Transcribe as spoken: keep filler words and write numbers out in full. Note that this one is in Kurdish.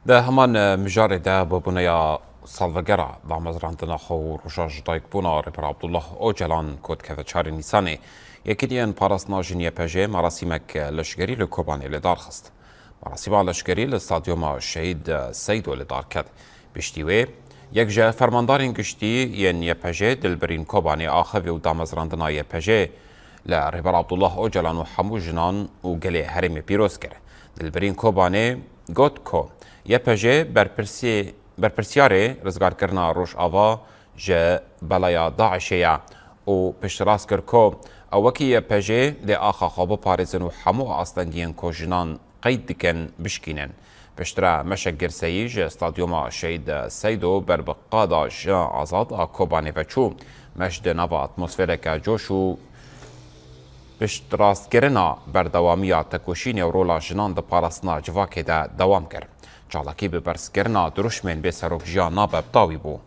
Di heman mijarê de bûbûneya salvegera damezrandina xwe û roja ji dayikbûna Rêber Abdullah Ocalan ku dikeve çarê Nîsanê, Yekîtiyên Parastina Jin Y P J merasîmek leşgerî li Kobanê li dar xist. Merasîma leşgerî li Stadyuma Şehîd Seydo li dar ket. Piştî wê, yek ji fermandarên giştî yên Y P J Dilbirîn Kobanê axivî û damezrandina Y P J li Rêber Abdullah Ocalan û hemû jinan û gelê herêmê pîroz kir. Dilbirîn Kobanê got ku Y P J berpirsî-, berpirsyarê rizgarkirina Rojava ji belaya DAIŞê ye û piştrast kir ku ew wekî Y P J dê axa xwe biparêzin û hemû astengiyên ku jinan qeyd dikin bişkînin. Piştre Meşek Girseyî ji Stadyuma Şehîd Seydo ber bi qada Jina Azad a Kobanê ve çû. Meş di nava atmosfereke coş û piştrastkirina berdewamiya tekoşînê û rola jinan di parastina civakê de dewam kir. Çalakî bi berzkirina dirûşmên bê serokjiya nabe bi dawî bû.